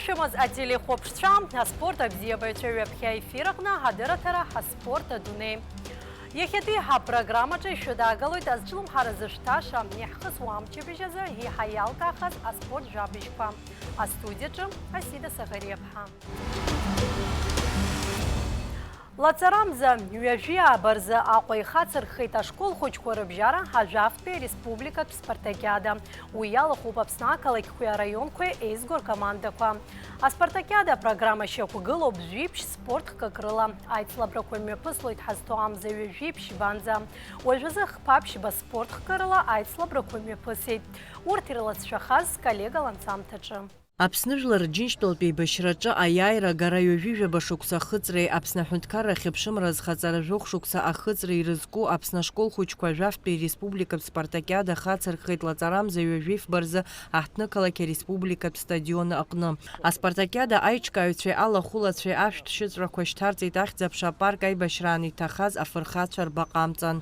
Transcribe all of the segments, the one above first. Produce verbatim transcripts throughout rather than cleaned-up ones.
Шәымаз ателехәаԥшцәа, аспорт абзиабаҩцәа ҩаԥхьа аефир аҟны адырраҭара «Аспорт адунеи». Иахьатәи ҳапрограммаҿы ишәыдаагалоит азҿлымҳара зышәҭаша, иаҳхысуа амчыбжь азы еиҳа иалкаахаз аспорт жәабжьқәа. Астудиаҿы Асида Саӷариаԥҳа. Лаҵарамза ҩажәи ааба рзы Аҟәа ихацырхеит ашкол хәыҷқәа рыбжьара ажәафтәи республикатә спартакиада. Уи иалахәуп Аԥсны ақалақьқәеи араионқәеи еизго ркомандақәа. Аспартакиада апрограмма шьақәгылоуп жәиԥшь спорт хкык рыла. Аицлабрақәа мҩаԥыслоит ҳазҭо амза ҩажәи ԥшьбанӡа. Уажәазы хԥа-ԥшьба спорт хкы рыла аицлабрақәа мҩаԥысит. Урҭ ирылацәшәахаз сколлега ланҵамҭаҿы. Аԥсны Жәлар Рџьынџьтәылатә еибашьраҿы аиааира агара ҩажәи жәаба шықәса ахыҵреи Аԥсны аҳәынҭқарра ахьыԥшымра азхаҵара жәохә шықәса ахыҵреи ирызку Аԥсны ашкол хәыҷқәа ажәафтәи республикатә спартакиада хацырхеит лаҵарамза ҩажәи фба рзы аҳҭнықалақь ареспубликатә стадион аҟны. Аспартакиада аиҿкааҩцәеи алахәылацәеи ашәҭ шьыҵәрақәа шьҭарҵеит ахьӡ-аԥша апарк аибашьраан иҭахаз афырхацәа рбаҟа амҵан.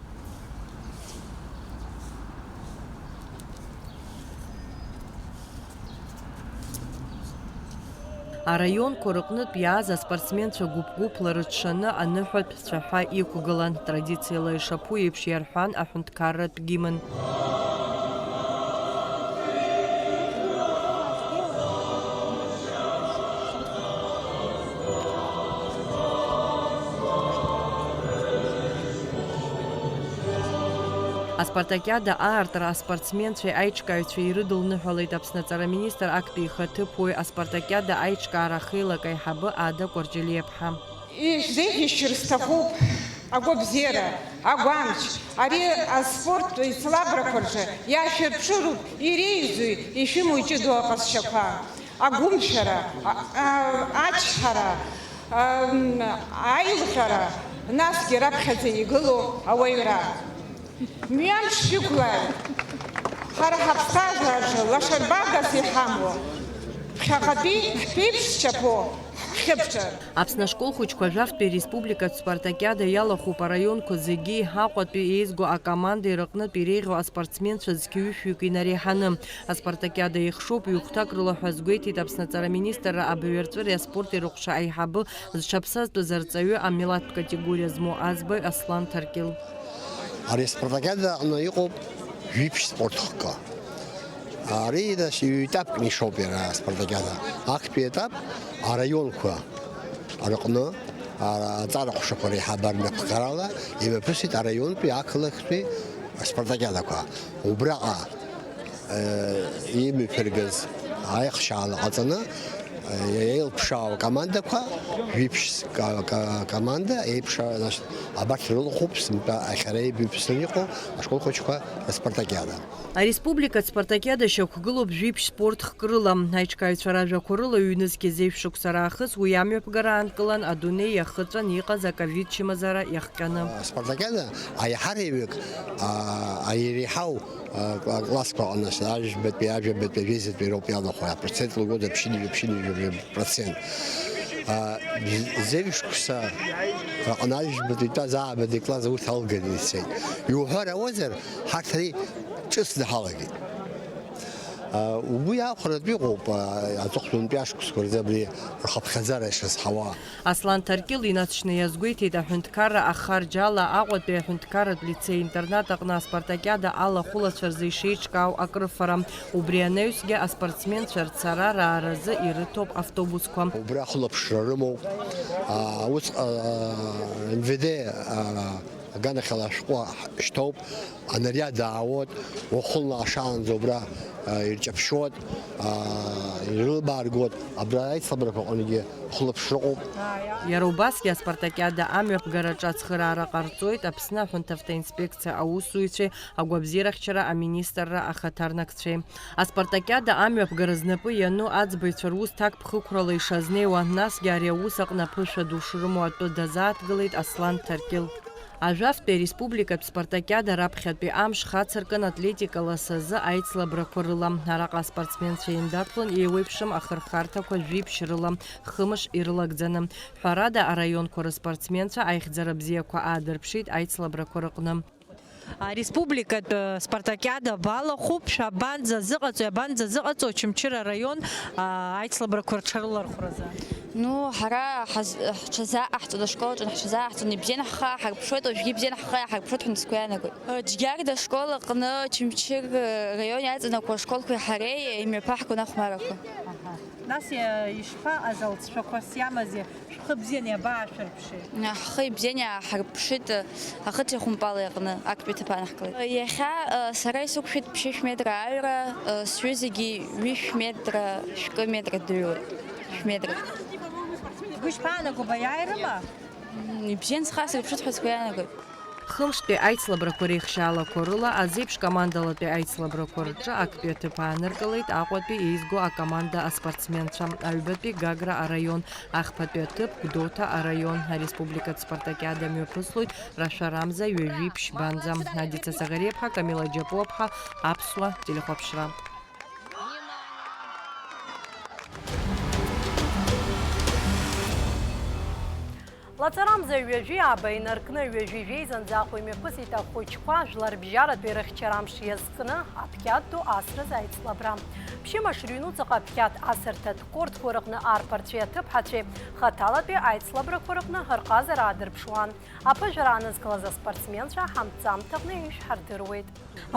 Араионқәа рыҟнытә иааз аспортсменцәа гәыԥ-гәыԥла рыҽшаны аныҳәатә цәаҳәа иқәгылан, традициала ишаԥу еиԥш иарҳәан аҳәынҭқарратә гимн. Аспартакиада аартра аспортсменцәеи аиҿкааҩцәеи ирыдылныҳәалеит Аԥсны аҵараминистр актәи ихаҭыԥуаҩ, аспартакиада аиҿкаара ахеилак аиҳабы Ада Кәарҷелиаԥҳа. Ишәзеиӷьасшьар сҭахуп агәабзиара, агәамч, ари аспорттә еицлабрақәа рҿы иаашәырԥшыроуп иреиӷьӡоу ишәымоу иҷыдоу аҟазшьақәа, агәымшәара, а-, а-, ачҳара, ам, аилҟьара, насгьы раԥхьаӡа игылоу ауаҩра. Мҩамш шәықәлааит! Ҳара ҳаԥсҭазаараҿы лашарбагас иҳамоу, ԥхьаҟатәи ҳԥеиԥш зчаԥо ҳхьыԥҿар. Аԥсны ашкол хәыҷқәа жәафтәи республикатә спартакиада иалахәуп араионқәа зегьы, Аҟәатәи еизго акомандеи рыҟнытә иреиӷьу аспортсменцәа зқьи ҩышәҩык инареиҳаны. Аспартакиада еихшоуп ҩ-хәҭак рыла ҳәа азгәеиҭеит Аԥсны аҵараминистрра абаҩарҵәыреи аспорти рыҟәша аиҳабы, зҽаԥсазтәыз арҵаҩы, амилаҭтә категориа змоу аӡбаҩ Аслан Ҭаркьыл. Ари аспартакиада аҟны иҟоуп жәиԥшь спорт хкы. Ари, нас, ҩ-етапкны ишоуп иара аспартакиада. Актәи етап араионқәа рыҟны, а, аҵара ҟәшақәа реиҳабы рнапхгарала имҩаԥысит араионтәи ақалақьтәи аспартакиадақәа. Убраҟа, э, имҩаԥыргаз аихшьаала ҟаҵаны, э, еилԥшаау акомандақәа, жәиԥшь ка-, ка-, команда еиԥша, значит, абарҭ рылахәуп сынтәа ахьара имҩаԥысны иҟоу ашкол хәыҷқәа рыспартакиада. Ареспубликатә спартакиада шьақәгылоуп жәиԥшь спорт хкы рыла. Аиҿкааҩцәа ражәақәа рыла, ҩнызқьи зеижә шықәса раахыс уи амҩаԥгара аанкылан, адунеи иахыҵәан иҟаз аковид чымазара иахҟьаны. Аспартакиада аиҳараҩык, а, иреиҳау, а, кла-, классқәа аҟны, ажәабатәи, ажәабатәи, ажәеизатәи роуп иалахәу, апроцент лугода ԥшьынҩажәа, ԥшьынҩажәа процент. А, з-, зеижә шықәса аҟны ажәабатәи итәаз аабатәи класс урҭ алганы ицеит. Иуҳәар ауазар, ҳарҭ ари ҿыцны ҳалагеит. А, угәы иахәаратәы иҟоуп, а, аҵыхәтәантәи ашықәсқәа рзы абри рхыԥхьаӡара ишазҳауа. Аслан Ҭаркьыл инаҵшьны иазгәеиҭеит аҳәынҭқарра ахарџь ала Аҟәатәи аҳәынҭқарратә лицеи-интернат аҟны аспартакиада алахәылацәа рзы ишеиҿкаау акрыфара. Убри анаҩсгьы аспортсменцәа рцара рааразы ирыҭоуп автобусқәа. Убра ахылаԥшра рымоуп. А, усҟан, а, М В Д, а, аганахьала ашәҟәы шьҭоуп. Анариад аауеит, уахынла ашаанӡа убра, а, ирҷаԥшьуеит, а, ирылбааргоит, абра аицлабрақәа аҟынгьы хәылаԥшра ыҟоуп. Иара убасгьы аспартакиада амҩаԥгараҿы ацхыраара ҟарҵоит Аԥсны аҳәынҭавтоинспекциа аусзуҩцәеи агәабзиарахьчара аминистрра ахаҭарнакцәеи. Аспартакиада амҩаԥгара знапы иану аӡбаҩцәа рус ҭакԥхықәрала ишазнеиуа, насгьы ари аус аҟны аԥышәа ду шрымоу атәы дазааҭгылеит Аслан Ҭаркьыл. Ажәафтәи ареспубликатә спартакиада раԥхьатәи амш хацыркын атлетика ласазы аицлабрақәа рыла. Араҟа аспортсменцәа еиндаҭлон еиуеиԥшым ахырхарҭақәа жәиԥшь рыла, хымш ирылагӡаны. Ҳәарада, араионқәа рыспортсменцәа аихьӡара бзиақәа аадырԥшит аицлабрақәа рыҟны. Ареспубликатә спартакиада балахәуп, шәабанӡазыҟаҵои, абанӡазыҟаҵо Очамчыра араион, а, аицлабрақәа рҽарылархәразы? Ну, ҳара ҳаз-, ҳҽазааҳҵон ашкол аҿы, ҳҽазааҳҵон, ибзиан ҳхы ааҳарԥшуеит, уажәгьы ибзиан ҳхы иааҳарԥшуеит ҳәа сгәы иаанагоит. Џьгьарда ашкол аҟны Очамчыра раион иаҵанакуа ашколқәеи ҳареи имҩаԥаҳгон ахәмаррақәа. Аҳа. Нас иа-, ишԥаҟаз, алҵшәақәас иамази, шәхы бзианы иабаашәырԥши? Ҳхы ибзианы иааҳарԥшит, ахыцәа хәымпала иҟны актәи аҭыԥ анаҳкылеит. Иахьа, э, сара исықәшәеит ԥшьышә метра аҩра, э, сҩызагьы ҩышә метра, шәкы метра дыҩуеит. Шәметра. Бгәы ишԥаанаго, баиааирыма? М, ибзиан схы аасырԥшит ҳәа сгәы иаанагоит. Хымштәи аицлабрақәа реихшьаалақәа рыла азеиԥш командалатәи аицлабрақәа рҿы актәи аҭыԥ ааныркылеит Аҟәатәи еизго акоманда аспортсменцәа. Аҩбатәи Гагра араион, ахԥатәи аҭыԥ Гәдоуҭа араион. Ареспубликатә спартакиада мҩаԥыслоит рашәарамза ҩажәи ԥшьбанӡа. Адица Саӷариаԥҳа, Камила Џьапуаԥҳа, Аԥсуа телехәаԥшра. Лаҵарамза ҩажәи ааба инаркны, ҩажәи жәеизанӡа Аҟәа имҩаԥысит ахәыҷқәа, жәларбжьаратәи рыхьчара амш иазкны аԥқьаҭ ду асразы аицлабра. Ԥшьымш рыҩнуҵаҟа аԥқьаҭ асырҭатә кортқәа рыҟны арԥарцәеи аҭыԥҳацәеи хаҭалатәи аицлабрақәа рыҟны рҟазара аадырԥшуан. Аԥыжәара аанызкылаз аспортсменцәа ҳамҭҵамҭаҟны ишәҳардыруеит.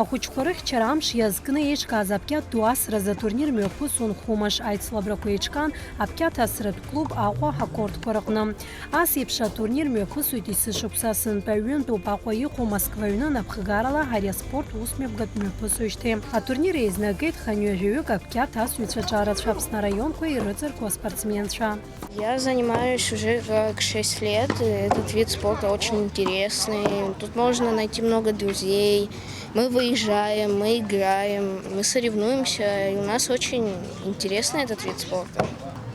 Ахәыҷқәа рыхьчара амш иазкны еиҿкааз аԥқьаҭ ду асразы атурнир мҩаԥысуан хәымш. Аицлабрақәа еиҿкаан аԥқьаҭ асратә клуб Аҟәа акортқәа рыҟны. Ас еиԥш атурнир мҩаԥысуеит есышықәса. Сынтәа ҩынтәоуп Аҟәа иҟоу Москва аҩны напхгарала ари аспорт усмҩаԥгатә мҩаԥысуеижьҭеи. Атурнир еизнагеит хынҩажәаҩык аԥқьаҭ асыҩцәа ҿарацәа Аԥсны араионқәа ирыҵаркуа спортсменцәа. Я занимаюсь уже как шесть лет. Этот вид спорта очень интересный. Тут можно найти много друзей. Мы выезжаем, мы играем, мы соревнуемся. И у нас очень интересный этот вид спорта.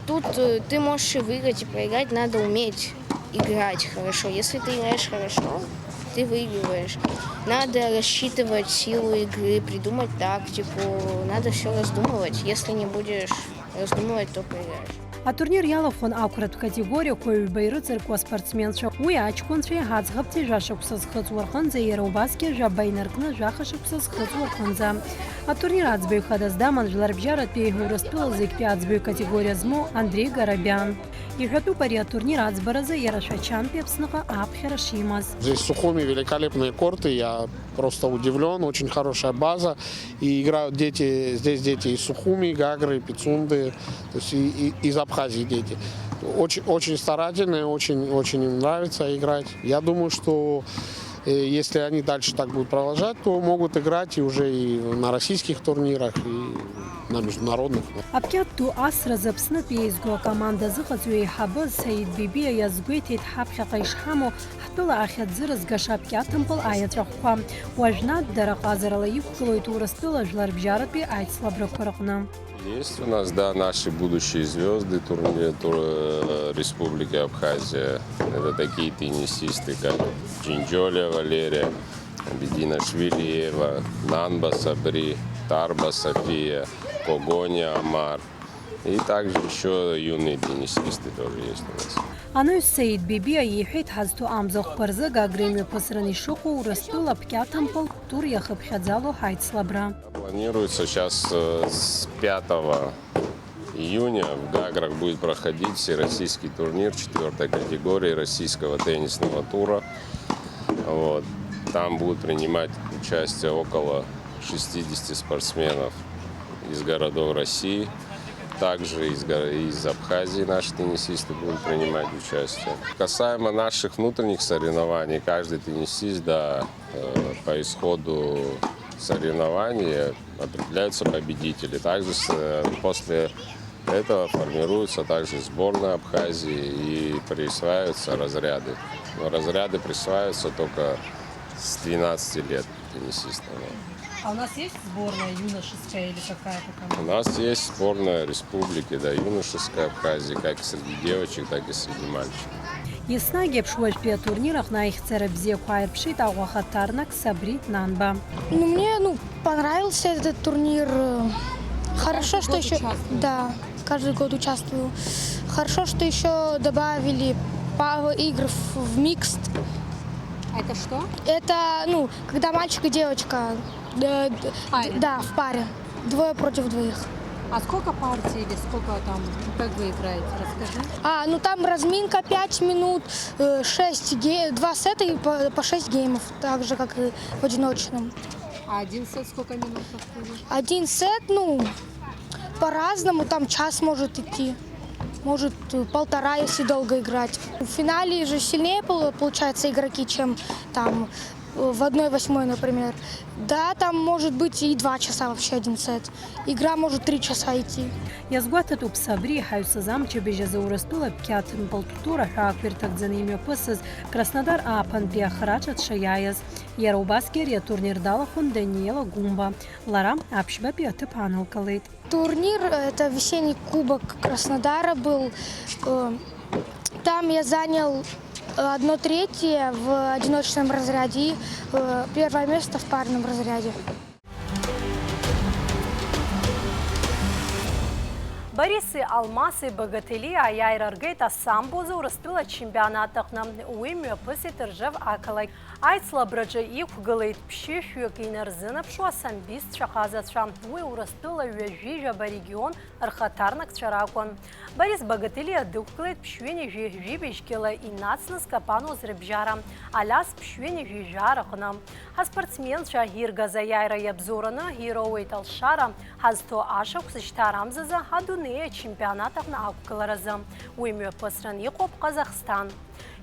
Тут, э, ты можешь и выиграть, и проиграть. Надо уметь играть хорошо. Если ты играешь хорошо, ты выигрываешь. Надо рассчитывать силу игры, придумать тактику. Надо всё раздумывать. Если не будешь раздумывать, то проиграешь. Атурнир иалахәын ақәратә категориақәа ҩба ирыҵаркуа аспортсменцәа. Уи аҷкәынцәеи аӡӷабцәеи жәа шықәса зхыҵуа рҟынӡа, иара убасгьы жәаба инаркны жәаха шықәса зхыҵуа рҟынӡа. Атурнир аӡбаҩ хадас даман Жәларбжьаратәи Урыстәыла зегьтәи аӡбаҩ категориа змоу Андрей Гарабиан. Иҳәатәуп ари атурнир аӡбаразы иара Шәачантәи Аԥсныҟа аԥхьара шимаз. Здесь в Сухуми великолепные корты, я просто удивлен, очень хорошая база. И играют дети, здесь дети из Сухуми, Гагры, Пицунды, то есть и, и из Абхазии дети. Очень, очень старательные, очень, очень им нравится играть. Я думаю, что, э, если они дальше так будут продолжать, то могут играть и уже и на российских турнирах, и на международных. Аԥқьаҭ ду асразы Аԥснытәи еизго акоманда азыҟаҵаҩ еиҳабы Саид Бибиа иазгәеиҭеит ҳаԥхьаҟа ишҳамоу ҳтәыла ахьӡырызгаша аԥқьаҭмпыл аиаҵәахәқәа. Уажәнатә дара ҟазарала иқәгылоит Урыстәыла жәларбжьаратәи аицлабрақәа рҟны. Есть у нас, да, наши будущие звёзды турни-, тур-, э, Республики Абхазия. Это такие теннисисты, как Джинджоли Валерия, Абидинашвили Ева, Нанба Сабри, Тарба София, Когони Амар. И также ещё юные теннисисты тоже есть у нас. Анаҩс Саид Бибиа иҳәеит, ҳазҭо амзахәқәа рзы Гагра имҩаԥысран ишыҟоу Урыстәыла аԥқьаҭмпыл тур иахыԥхьаӡало ҳаицлабра. Планируется сейчас, э, с пятого июня в Гаграх будет проходить всероссийский турнир четвёртой категории российского теннисного тура. Вот. Там будут принимать участие около шестидесяти спортсменов из городов России. Также из, го- из Абхазии наши теннисисты будут принимать участие. Касаемо наших внутренних соревнований, каждый теннисист, да, э, по исходу соревнований определяются победители. Также с- э, после этого формируется также сборная Абхазии и присваиваются разряды. Но разряды присваиваются только с двенадцати лет теннисистам. А у нас есть сборная юношеская или какая-то там? У нас есть сборная республики, да, юношеская Абхазии, как среди девочек, так и среди мальчиков. Еснагь еиԥш уажәтәи атурнир аҟны аихьӡара бзиақәа ааирԥшит Аҟәа хаҭарнак Сабри Нанба. Ну, мне, ну, понравился этот турнир. Хорошо, что еще... Да, каждый год участвую. Хорошо, что еще добавили пару игр в, в микст. Это что? Это, ну, когда мальчик и девочка. Э, д- паре? Да, в паре. Двое против двоих. А сколько партий или сколько там, как вы играете? Расскажи. А, ну там разминка пять минут, э, шесть ге... два сета и по, по шесть геймов, так же, как и в одиночном. А один сет сколько минут проходит? Один сет, ну, по-разному, там час может идти. Может, э, полтора, если долго играть. В финале же сильнее, пол- получается, игроки, чем там э, в одной восьмой, например. Да, там может быть и два часа вообще один сет. Игра может три часа идти. Иазгәаҭатәуп, абри иҳаҩсыз амчыбжь азы Урыстәыла абқьаҭмпыл ҭутура ҳәаақәа ирҭагӡаны имҩаԥысыз Краснодар ааԥынтәи ахраҿа дшаиааиз. Иара убасгьы ари атурнир далахәын Даниела Гәымба. Лара аԥшьбатәи аҭыԥ аанылкылеит. Турнир, э, это весенний кубок Краснодара был. Э, Там я занял э, одно третье в одиночном разряде и э, первое место в парном разряде. Бориси Алмаси Багателиа аиааира ргеит асамбо азы Урыстәыла ачемпионат аҟны. Уи мҩаԥысит Ржев ақалақь. Аицлабраҿы иқәгылеит ԥшьышәҩык инарзынаԥшуа асамбистцәа хазацәа. Уи Урыстәыла ҩажәи жәаба регион рхаҭарнакцәа ракәын. Борис Багателиа дықәгылеит ԥшьҩынҩажәи жәибжь кьыла инацны зкапануаз рыбжьара, Алиас ԥшьҩынҩажәи жәаа рҟны. Ҳаспортсменцәа иргаз аиааира иабзоураны ироуеит алшара, ҳазҭо ашықәс шьҭа арамзазы адунеи ачемпионат аҟны ақәгыларазы. Уи мҩаԥысран иҟоуп Ҟазахсҭан.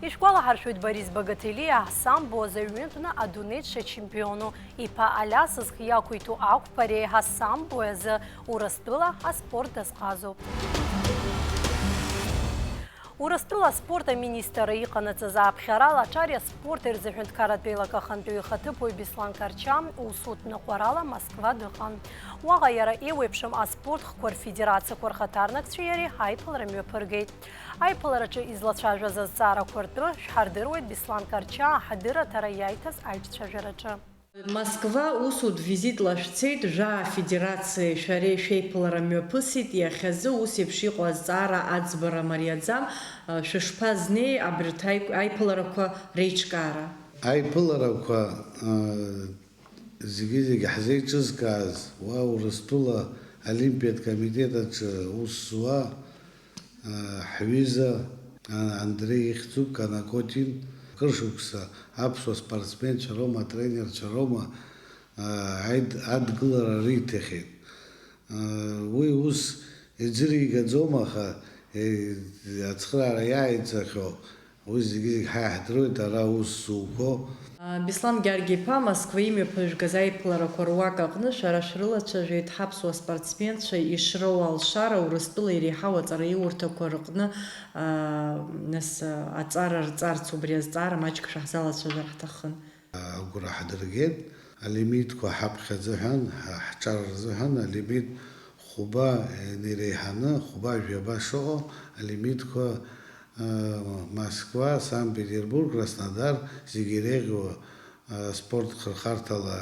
Ишәгәалаҳаршәоит, Борис Багателиа асамбо азы ҩынтәны адунеи дшачемпиону, иԥа Алиас зхы иақәиҭу ақәԥареи асамбо азы Урыстәыла аспорт дазҟазоуп. Урыстәыла аспорт аминистрра иҟанаҵаз ааԥхьарала аҿари аспорти рзы аҳәынҭқарратә еилак ахантәаҩы ихаҭыԥуаҩ Беслан Карча усутә ныҟәарала Москва дыҟан. Уаҟа иара еиуеиԥшым аспорт хкқәа рфедерациақәа рхаҭарнакцәеи иареи аиԥылара мҩаԥыргеит. Аиԥылараҿы излацәажәаз азҵаарақәа ртәы шәҳардыруеит Беслан Карча аҳдырраҭара иаиҭаз аиҿцәажәараҿы. Москва усутә визитла шәцеит, жәаа федерациеи шәареи шәеиԥылара мҩаԥысит, иахьазы ус еиԥш иҟоу азҵаара аӡбара мариаӡам, шәышԥазнеи абарҭ аиқә-, аиԥыларақәа реиҿкаара? Аиԥыларақәа, ыы, зегьы-зегь ҳзеиҿызкааз, уа Урыстәыла Олимпиатә комитет аҿы ус зуа, ҳҩыза, Андреи ихьӡуп, Канакотин, кыр шықәса аԥсуа спортсменцәа роума, атренерцәа роума, аид-, адгылара риҭахьеит. Уи ус иӡыригаӡом, аха, е, ацхыраара иааиҵахьоу, уи зегьы-зегь ҳа иаҳдыруеит, ара аус зуқәо. Беслан Гьаргь-иԥа, Москва имҩаԥыжәгаз аиԥыларақәа руак аҟны шәара шәрылацәажәеит ҳаԥсуа спортсменцәа ишроуа алшара, Урыстәыла иреиҳау аҵараиурҭақәа рҟны, аа, нас, аҵара рҵарц, убри азҵаара маҷк шәаҳзалацәажәар ҳҭахын. Агәра ҳдыргеит, алимитқәа ҳаԥхьаӡа ҳәан, ҳа-, ҳҿар рзыҳәан алимит хәба, иреиҳаны хәба-жәаба шыҟоу алимитқәа, Москва, Санкт-Петербург, Краснодар зегьы иреиӷьу аспорт хырхарҭала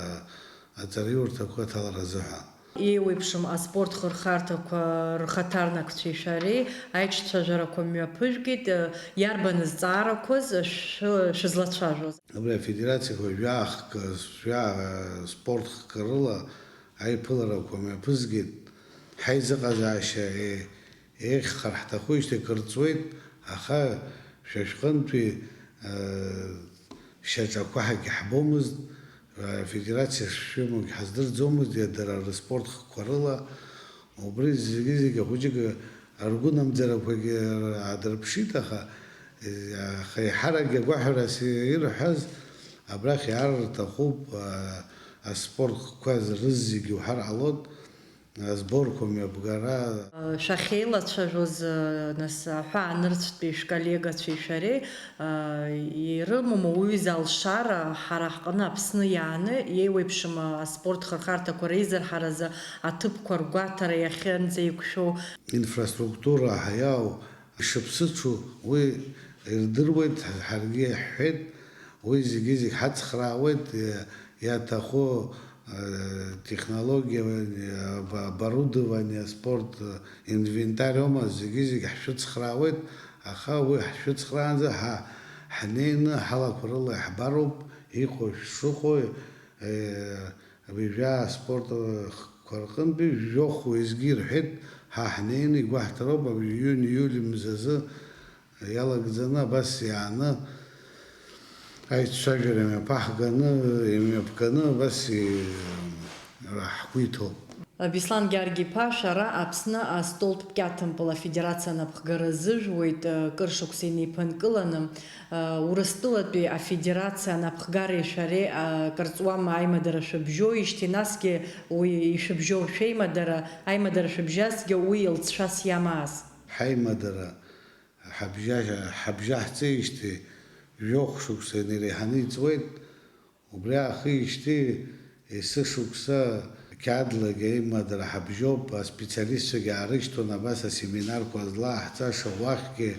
аҵараиурҭақәа аҭалара азыҳәан. Еиуеиԥшым аспорт хырхарҭақәа рхаҭарнакцәеи шәареи аиҿцәажәарақәа мҩаԥыжәгеит, иарбан зҵаарақәаз шәы-, шәызлацәажәоз? Абри афедерациақәа жәаа хкы, жәаа, спорт хкы рыла аиԥыларақәа мҩаԥызгеит. Ҳаизыҟазаашьа, е-, еиӷьхар ҳҭахуижьҭеи кыр ҵуеит, аха шәа шәҟынтәи, э, шьаҿақәа ҳагьаҳбомызт, э, афедерациа шшәымоугь ҳаздырӡомызт, иа-, дара рыспорт хкқәа рыла. Убри зегьы-зегьы ахәыҷык ргәынамӡарақәагьы аадырԥшит, аха, э, аха еиҳаракгьы агәаҳәарас ирҳәаз, абрахь иаар рҭахуп, э, аспорт хкқәа рызегьы уҳәар ҟалоит. Азборқәа мҩаԥгара. Шәахьеилацәажәоз, нас, аҳәаанырцәтәи шәколлегацәеи шәареи, ирымоума уҩыза алшара ҳара ҳҟны Аԥсны иааны, еиуеиԥшым аспорт хырхарҭақәа реизырҳаразы аҭыԥқәа ргәаҭара иахьынӡаиқәшәоу? Инфраструктура ҳәа иаау ишыԥсыҽу уи ирдыруеит, ҳаргьы иаҳҳәеит, уи зегьы-зегь ҳацхраауеит, иа-, иаҭаху, э, технологиа, э, обо-, оборудование, спорт, э, инвентарь аума, зегьы-зегь ҳшәыцхраауеит, аха уи ҳшәыцхраанӡа ҳа-, Ҳнеины ҳалақәа рыла иаҳбароуп, иҟоу шыҟоу, э, ҩажәа аспорт хкқәа рҟынтәи жәохә уеизгьы ирҳәеит, ҳа ҳнеины игәаҳҭароуп, абри июнь-иули мзазы иалагӡаны абас иааны аицәажәара имҩаԥаҳганы, имҩаԥганы абас и-, ҳгәы иҭоуп. Беслан Гьаргь-иԥа, шәара Аԥсны астолтә кьаҭымпыл афедерациа анапхгара зыжәуеит, кыр шықәса инеиԥынкыланы, Урыстәылатәи афедерациа анапхгареи шәареи, кыр ҵуама аимадара шәыбжьоижьҭеи, насгьы уи ишәыбжьоу шәеимадара, аимадара шәыбжьазҭгьы уи лҵшәас иамаз? Ҳаимадара ҳабжьа-, ҳабжьаҳҵеижьҭеи жәохә шықәса инареиҳаны иҵуеит. Убри аахижьҭеи есышықәса қьаадлагьы аимадара ҳабжьоуп, аспециалистцәагьы аарышьҭуан, абас асеминарқәа злааҳҵаша уахьгьы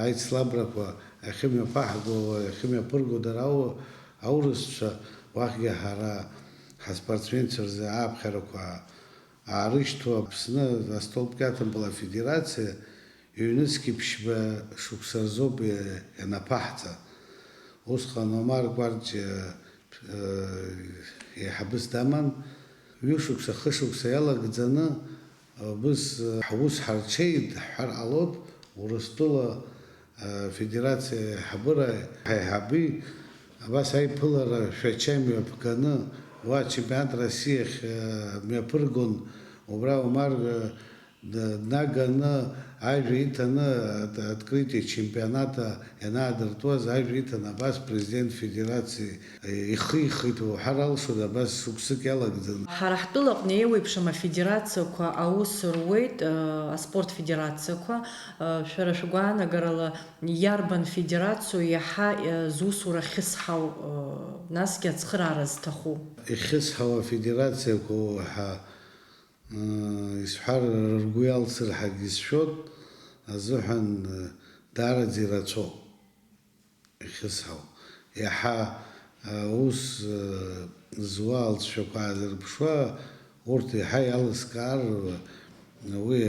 аицлабрақәа ахьымҩаԥаҳго, ахьымҩаԥырго дара ау-, аурысцәа, уахьгьы ҳара ҳаспортсменцәа рзы ааԥхьарақәа аарышьҭуа Аԥсны астолтә кьаҭымпыл афедерациа ҩнызқьи ԥшьба шықәса рзоуп иа-, ианаԥаҳҵа. Усҟан Омар Кәарҷиа, э, еиҳабыс даман. Ҩышықәса, хышықәса иалагӡаны, э, быс, э, ҳус ҳарҽеит ҳҳәар ҟалоит, Урыстәыла, э, афедерациа аиҳабыра ҳаиҳаби, абас аиԥылара шәача мҩаԥганы, уа чемпионат Россиахь, э, мҩаԥыргон, убра Омар, э, Д-, днаганы ажәа иҭаны ат-, открытие чемпионата ианаадыртуаз, ажәа иҭаны абас президент федерациа ихихит уҳәар алшоит, абас шықәсык иалагӡаны. Ҳара ҳтәылаҟны еиуеиԥшым афедерациақәа аус руеит, э, аспорт федерациақәа, э, шәара шәгәаанагарала иарбан федерациоу иаҳа, э, зусура ахьысҳау, э, насгьы ацхыраара зҭаху? Ихьысҳау афедерациақәа уаҳа Исҳәар, ргәы иалсыр ҳәагьы сшәоит, азыҳәан, даараӡа ирацәоуп ихьысҳау. Иаҳа, аус, зуа алҵшәақәа аазырԥшуа, урҭ иаҳа иалыскаар, уи,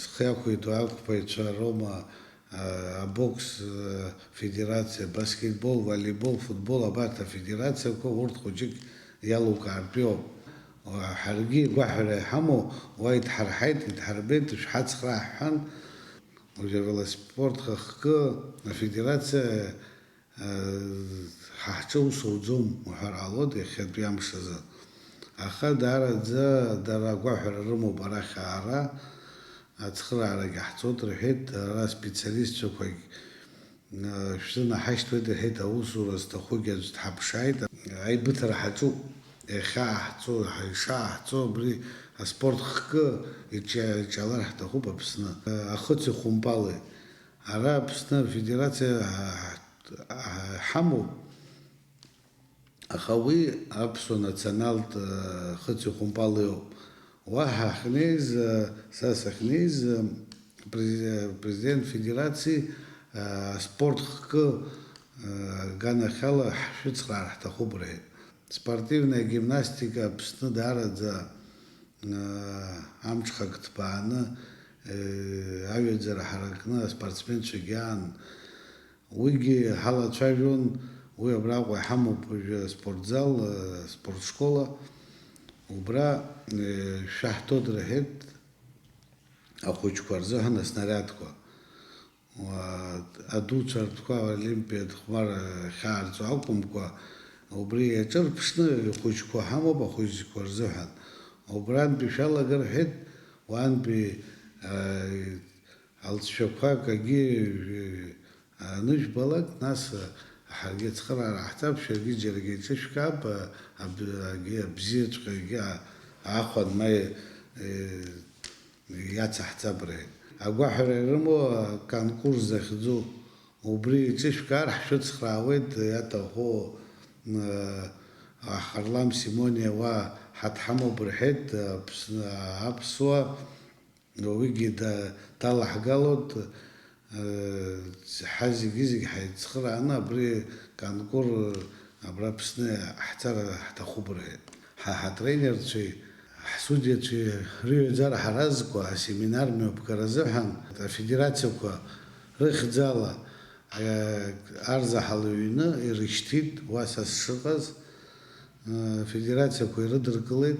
зхы иақәиҭу ақәԥаҩцәа роума, а, абокс, а, федерациа, баскетбол, волейбол, футбол, абарҭ афедерациақәа урҭ хәыҷык иалукаартә иоуп. Уа, ҳаргьы игәаҳәара иҳамоу, уа идҳарҳаит, идҳарбеит, шәҳацхраа ҳҳәан, уажәы авелоспорт хкы афедерациа, а, ҳа ҳҿы ус ауӡом уҳәар ҟалоит иахьатәи амш азы. Аха даараӡа дара агәаҳәара рымоуп арахь аара, Ацхыраарагь ҟаҳҵоит рҳәеит, ара аспециалистцәақәагь, э, шәзынаҳашьҭуеит рҳәеит, аусура зҭахугьы аӡә дҳаԥшааит. Аибыҭара ҳаҿуп, иахьааҳҵо, ишааҳҵо, абри аспорт хкы иҿа-, иҿалар ҳҭахуп Аԥсны. Ахыци хәымпали. Ара Аԥсны Афедерациа ҳа-, ҳа-, ҳамоуп. Аха уи аԥсуа националтә, э, хыци хәымпали ауп. Уа ҳахьнеиз, э, са сахьнеиз, э, през-, э, президент федерациа, э, аспорт хкы, э, аганахьала ҳшәыцхраар ҳҭахуп рҳәеит. Спортивная гимнастика Аԥсны даараӡа, э, амҽхак ҭбааны, э, аҩаӡара ҳаракны аспортсменцәагьы аан, Уигьы ҳалацәажәон, уи абраҟа иҳамоуп уажәы аспортзал, аспортшкола. Убра, э, шәаҳҭоит рҳәеит ахәыҷқәа рзыҳәан аснариадқәа. Уа-, адуцәа ртәқәа олимпиад хәмар ахьаарҵо акәымкәа, убри иаҿырԥшны ихәыҷқәа ҳамоуп ахәыҷқәа рзыҳәан. Убрантәи шәалагар рҳәеит, уантәи, э, Алҵшәақәак агьи, э, анышәбалак, нас, э, ҳаргьы ацхыраара ҳҭап, шәаргьы џьаргьы иҿышәкаап, э, аб-, агьи абзиаҵәҟьагьы а-, аахәан ма, э, иацаҳҵап рҳәеит. Агәаҳәара ирымоу аконкурс захьӡу, убри иҿышәкаар, ҳшәыцхраауеит, иаҭаху, э, Ахарлам Симониа уа ҳадҳамоуп рҳәеит, Аԥсны, аԥсуа, Уигьы да-, далаҳгалоит, э, ҳа зегьы-зегь ҳаицхырааны абри Канкур абра Аԥсны ҳцар ҳҭахуп рҳәеит. Ҳа ҳатренерцәеи ҳсудиацәеи рыҩаӡара ҳаразқәа асеминар мҩаԥгара азыҳәан афедерациақәа рыхьӡала Арзаҳал ҩны ирышьҭит, уа са сшыҟаз, федерациақәа ирыдыркылеит.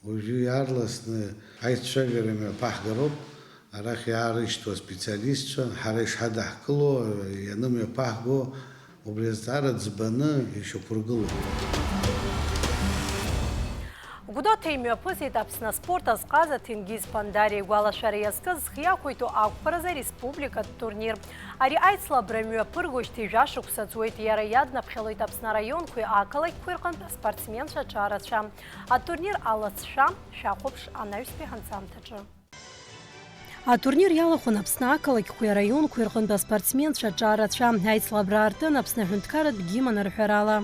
Уажәы иаарласны аицәажәара мҩаԥаҳгароуп, арахь иаарышьҭуа специалистцәа, ҳара ишҳадаҳкыло, ианымҩаԥаҳго, убри азҵаара ӡбаны ишьақәыргылоуп. Гәдоуҭа имҩаԥысит Аԥсны аспорт азҟаза Ҭенгиз Ԥандариа игәалашәара иазкыз зхы иақәиҭу ақәԥаразы ареспубликатә турнир. Ари аицлабра мҩаԥыргоижьҭеи жәа шықәса ҵуеит, иара иаднаԥхьалоит Аԥсны араионқәеи ақалақьқәеи рҟынтә аспортсменцәа аҿарацәа. Атурнир алҵшәа шәахәаԥш анаҩстәи ҳанҵамҭаҿы. Атурнир иалахәын Аԥсны ақалақьқәеи араионқәеи рҟынтә аспортсменцәа аҿарацәа. Аицлабра аартын Аԥсны аҳәынҭқарратә гимн арҳәарала.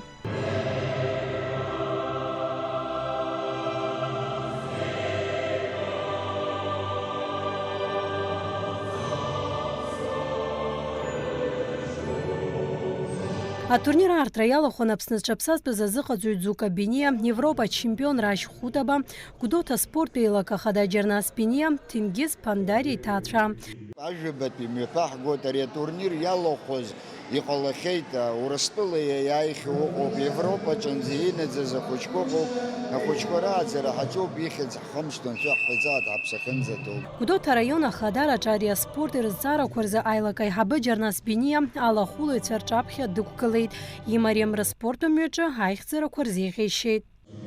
Атурнир аартра иалахәын Аԥсны зҽаԥсазтәыз азыҟаҵаҩ Ӡука Бениа, Европа ачемпион Рашь Хутаба, Гәдоуҭа аспорттә еилак ахада Џьарнас Бениа, Ҭенгиз Ԥандариа иҭаацәа. Ажәабатәи мҩаԥаҳгоит, ари атурнир иалахәыз иҟалахьеит, Урыстәыла иааихьоу ыҟоуп, Европаҿынӡа инаӡаз ахәыҷқәа ыҟоуп, ахәыҷқәа рааӡара ҳаҿуп, ихьӡ ҳхымшҭын, шәаҳ ҳаиҵааит ҳаԥсахынӡаҭоуп. Гәдоуҭа араион ахадараҿы ари аспорт ирызҵаарақәа рзы аилак аиҳабы Џьарнас Бениа алахәылаҩцәа рҿаԥхьа дықәгылеит, имариам рыспорттә мҩаҿы аихьӡарақәа рзеиӷьеишьеит.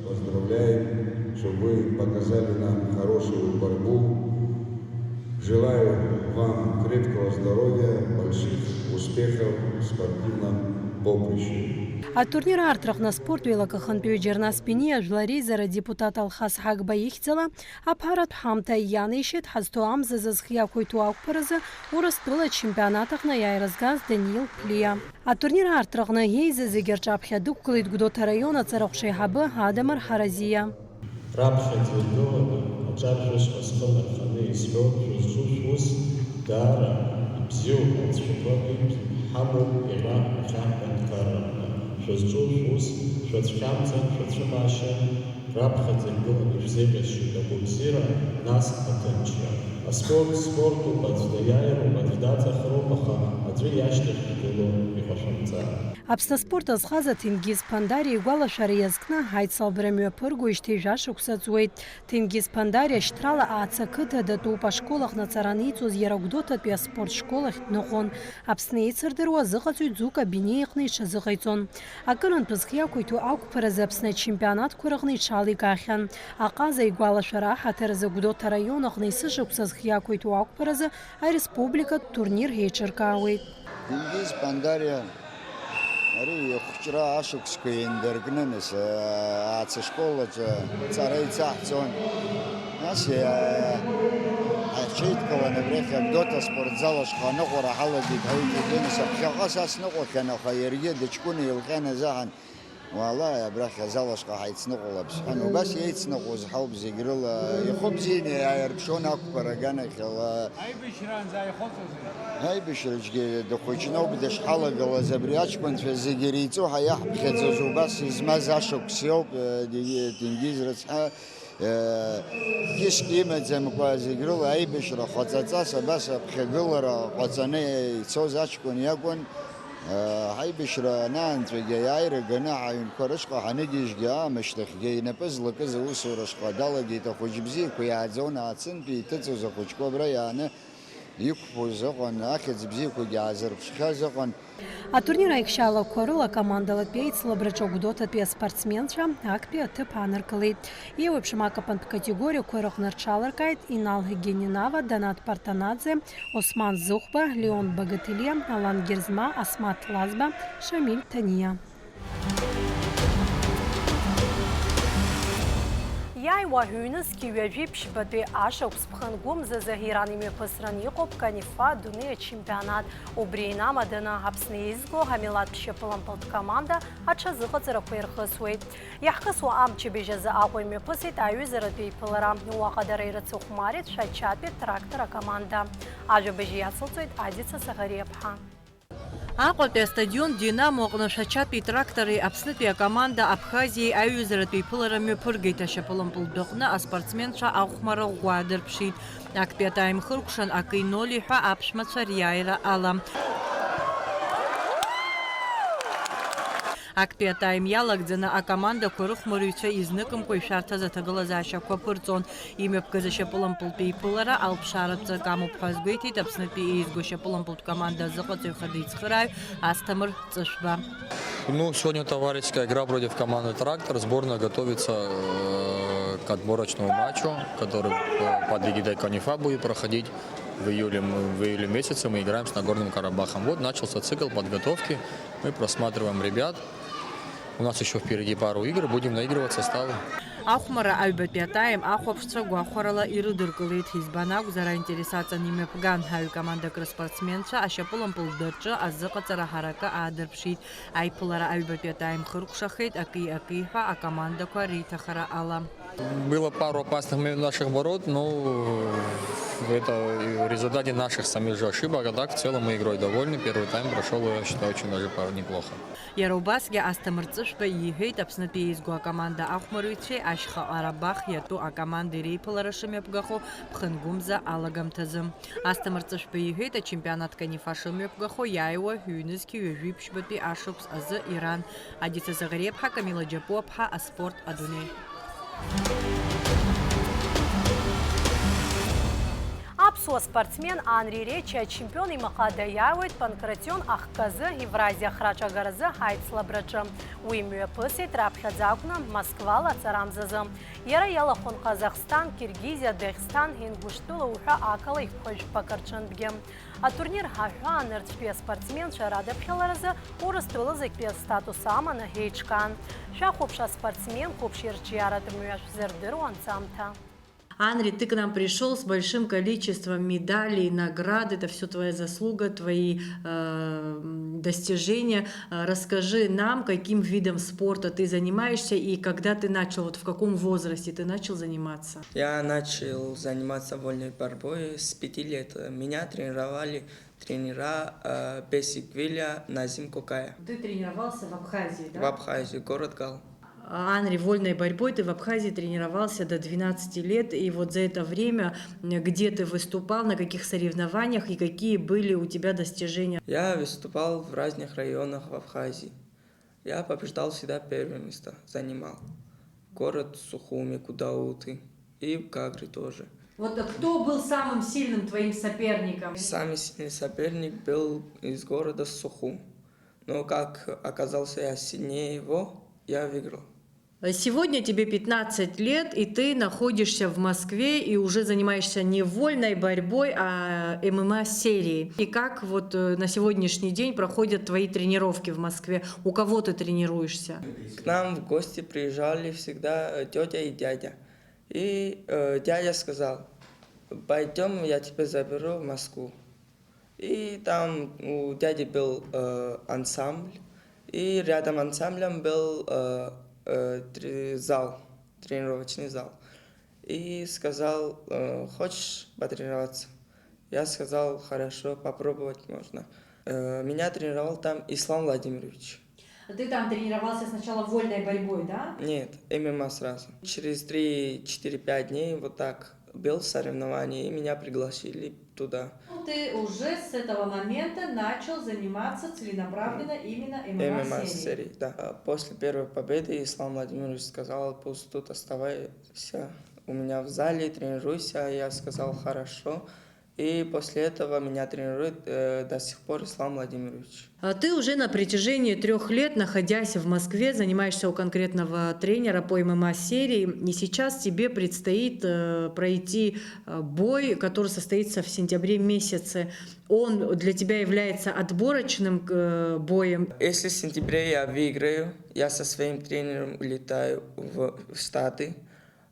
Поздравляем, чтобы вы показали нам хорошую борьбу. Желаю вам крепкого здоровья, больших успехов в спортивном поприще. Атурнир аартраҟны аспорт еилак ахантәаҩы Џьарнас Бениа жәлар реизара адепутат Алхас Ҳагба ихьӡала аԥаратә ҳамҭа ианеишьеит ҳазҭо амзазы зхы иақәиҭу ақәԥаразы Урыстәыла ачемпионат аҟны аиааира згаз Даниил Ԥлиа. Атурнир аартраҟны еизаз зегьы рҿаԥхьа дықәгылеит Гәдоуҭа араион аҵарахәша аиҳабы Адамыр Ҳаразиа. Раԥхьаӡа иргыланы аҿар шәышҟа схы нарханы исҳәоит, шәызҿу шәус даара ибзиоуп, ацәшәақәа ҳамоуп иара иахьа ҳҳәынҭқарраҟны. Шәызҿу шәус шәацәхьамҵын, шәацәымаашьа. Раԥхьаӡа иргыланы ишәзеиӷьасшьоит агәабзиара, нас аҭынчра. Аспорт спортуп, аӡә даиааироуп, аӡә даҵахароуп, аха аӡәы иашьҭахь шәгылоу иҟашәымҵан. Аԥсны аспорт азҟаза Ҭенгиз Ԥандариа игәалашәара иазкны аицлабра мҩаԥыргоижьҭеи жәа шықәса ҵуеит. Ҭенгиз Ԥандариа шьҭрала Аацы ақыҭа датәуп, ашкол аҟны аҵара аниҵоз иара Гәдоуҭатәи аспорт школ ахь дныҟәон. Аԥсны еицырдыруа азыҟаҵаҩ Ӡука Бениа иҟны иҽазыҟаиҵон. Акырынтә зхы иақәиҭу ақәԥаразы Аԥсны ачемпионатқәа рыҟны иҽаликаахьан. Аҟаза игәалашәара аҳаҭыр азы Гәдоуҭа араион аҟны есышықәса зхы иақәиҭу ақәԥаразы ареспубликатә турнир еиҿыркаауеит. Ҭенгиз Ԥандариа ари ихәҷра ашықәсқәа еинбаркны, нас, Аацы ашкол аҿы ҵара ицаҳҵон. Нас, ҳаҽеидкыланы абрахь Гәдоуҭа аспортзал ашҟа аныҟәара ҳалагеит, ҳаҩыџьагьы, нас, аԥхьаҟа са сныҟәахьан, аха иаргьы дыҷкәына илҟьан азыҳәан, уаала, абрахь азал ашҟа ҳаицныҟәалап сҳәан, убас еицныҟәоз ҳауп зегь рыла, ихы бзианы иааирԥшуан ақәԥара аганахьала. Аибашьраанӡа ааихәаҵәозеи? Аибашьраҿгьы дыхәыҷноуп дышҳалагылаз, абри аҷкәынцәа зегьы иреиҵоу ҳәа иаҳԥхьаӡоз убас измаз ашықәс иоуп, э, Ди-, Ҭенгиз рыцҳа, э, кьыск имаӡамкәа, зегь рыла аибашьра хаҵаҵас абас аԥхьагылара ҟаҵаны ицоз аҷкәын иакәын. Ҳаибашьра анаанҵәагьы, аиааира ганы ҳаҩнқәа рышҟа ҳаныгьежьгьы, аамышьҭахьгьы инапы злакыз аусура шҟа далагеит, ахәыҷ бзиақәа иааӡон, Аацы-нтәи иҭыҵуаз ахәыҷқәа абра иааны иқәԥоз ыҟан, ахьӡ бзиақәагьы аазырԥшхьаз ыҟан. Атурнир аихшьаалақәа рыла акомандалатәи аицлабраҿы Гәдоуҭатәи аспортсменцәа актәи аҭыԥ ааныркылеит. Еиуеиԥшым акапантә категориақәа рыҟны рҽаларкааит Инал Генинава, Данат Партанаӡе, Осман Зыхәба, Леон Багателиа, Алан Герзма, Асмаҭ Лазба, Шамиль Ҭаниа. Иааиуа ҩнызқьи ҩажәи ԥшьбатәи ашықәс ԥхынгәымзазы Иран имҩаԥысран иҟоуп Канифа адунеи ачемпионат. Убри инамаданы Аԥсны еизго амилаҭтә шьапылампылтә команда аҽазыҟаҵарақәа ирхысуеит. Иаҳхысуа амчыбжь азы Аҟәа имҩаԥысит аҩызаратә еиԥылара. Уаҟа дара ирыцыхәмарит Шәачатәи трактор акоманда. Ажәабжь иацылҵоит Адица Саӷариаԥҳа. Аҟәатәи астадион Динамо аҟны Шәачатәи трактори Аԥснытәи акоманда Абхазиеи аҩызаратә еиԥылара мҩаԥыргеит. Ашьапылампылтә аҟны аспортсменцәа ахәмарра ӷәӷәа аадырԥшит. Актәи атаим хыркәшан акы ноль ҳәа аԥшәмацәа риааира ала. Актәи атайм иалагӡаны акомандақәа рыхәмарҩцәа изныкымкәа ишәарҭаз аҭагылазаашьақәа ԥырҵон. Имҩаԥгаз ашьапылампылтә еиԥылара алԥшааратә ҵак амоуп ҳәа азгәеиҭеит Аԥснытәи еизго ашьапылампылтә команда азыҟаҵаҩ хада ицхырааҩ Асҭамыр Ҵышәба. Ну, сегодня товарищеская игра против команды «Трактор». Сборная готовится, э, к отборочному матчу, который, э, под эгидой КОНИФА будет проходить в июле. Мы, в июле месяце мы играем с Нагорным Карабахом. Вот начался цикл подготовки. Мы просматриваем ребят. У нас ещё впереди пару игр, будем наигрывать составы. Ахәмарра аҩбатәи атайм ахәаԥшцәа гәахәарала ирыдыркылеит. Избан акәзар, аинтерес аҵан имҩаԥган. Аҩ-командак рыспортсменцәа ашьапылампыл дырҿы азыҟаҵара ҳаракы аадырԥшит. Аиԥылара аҩбатәи атайм хыркәшахеит, акы-акы ҳәа акомандақәа реиҭахара ала. Было пару опасных моментов у наших ворот, но это в результате наших самих же ошибок, а так в целом мы игрой довольны. Первый тайм прошёл, я считаю, очень даже пар-, неплохо. Иара убасгьы Асҭамыр Ҵышәба иҳәеит, Аԥснытәи еизго акоманда ахәмарҩцәеи Ашьха Ҟарабах иатәу акомандеи реиԥылара шымҩаԥгахо Ԥхынгәымза алагамҭазы. Асҭамыр Ҵышәба иҳәеит, ачемпионат КОНИФА шымҩаԥгахо иааиуа ҩнызқьи ҩажәи ԥшьбатәи ашықәс азы Иран. Адица Заӷариаԥҳа, Камила Џьапуаԥҳа, аспорт адунеи. Аԥсуа спортсмен Анри Речи ачемпион имаҟа даиааиуеит Панкратион ахказы Евразиа ахраҿагаразы ҳаицлабраҿы. Уи мҩаԥысит раԥхьаӡа акәны Москвала аҵарамзазы. Иара иалахәын Ҟазахсҭан, Киргизиа, Даӷьсҭан, Ингушьтәыла уҳәа ақалақьқәа жәпак рҿынтәгьы. Атурнир аҳәаа нырцәтәи аспортсменцәа радаԥхьаларазы Урыстәыла зегьтәи астатус аманы еиҿкаан. Шәахәаԥш аспортсмен қәыԥш ирҿиаратә мҩа шәзырдыруа анҵамҭа. Анри, ты к нам пришёл с большим количеством медалей, наград. Это всё твоя заслуга, твои, э, м, достижения. Э, расскажи нам, каким видом спорта ты занимаешься и когда ты начал, вот в каком возрасте ты начал заниматься? Я начал заниматься вольной борьбой с пяти лет. Меня тренировали тренера, э, Бесиквиля, Назим Кокая. Ты тренировался в Абхазии, да? В Абхазии, город Гал. Анри, вольной борьбой ты в Абхазии тренировался до двенадцати лет, и вот за это время, м, где ты выступал, на каких соревнованиях и какие были у тебя достижения? Я выступал в разных районах в Абхазии. Я побеждал всегда первые места, занимал. Город Сухуми, Гудауты и Гагры тоже. Вот, а кто был самым сильным твоим соперником? Самый сильный соперник был из города Сухум. Но как оказался я сильнее его, я выиграл. Сегодня тебе пятнадцать лет, и ты находишься в Москве и уже занимаешься не вольной борьбой, а М М А-серией. И как вот, э, на сегодняшний день проходят твои тренировки в Москве? У кого ты тренируешься? К нам в гости приезжали всегда, э, тётя и дядя. И, э, дядя сказал: «Пойдём, я тебя заберу в Москву». И там у дяди был, э, ансамбль, и рядом ансамблем был, э, э, тре-, зал, тренировочный зал. И сказал, э: «Хочешь потренироваться?» Я сказал: «Хорошо, попробовать можно». Э, меня тренировал там Ислам Владимирович. Ты там тренировался сначала вольной борьбой, да? Нет, М М А сразу. Через три, четыре, пять дней вот так был соревнование, и меня пригласили туда. Ну, ты уже с этого момента начал заниматься целенаправленно именно М М А-серией. М М А-серией, да. А после первой победы Ислам Владимирович сказал: «Пусть тут оставайся у меня в зале, тренируйся». Я сказал: «Хорошо». И после этого меня тренирует, э, до сих пор Ислам Владимирович. А ты уже на протяжении трёх лет, находясь в Москве, занимаешься у конкретного тренера по М М А-серии, и сейчас тебе предстоит, э, пройти, э, бой, который состоится в сентябре месяце. Он для тебя является отборочным, э, боем. Если в сентябре я выиграю, я со своим тренером улетаю в, в Штаты.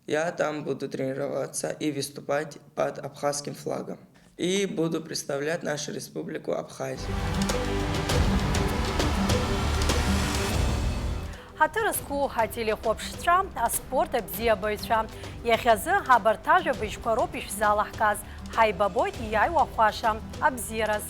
Я там буду тренироваться и выступать под абхазским флагом. И буду представлять нашу республику Абхазию. Ҳаҭыр зқәу ателехәаԥшцәа, аспорт абзиабаҩцәа, иахьазы абарҭ ажәабжьқәа роуп ишәзалаҳгаз. Ҳаибабоит иааиуа хәаша абзиараз.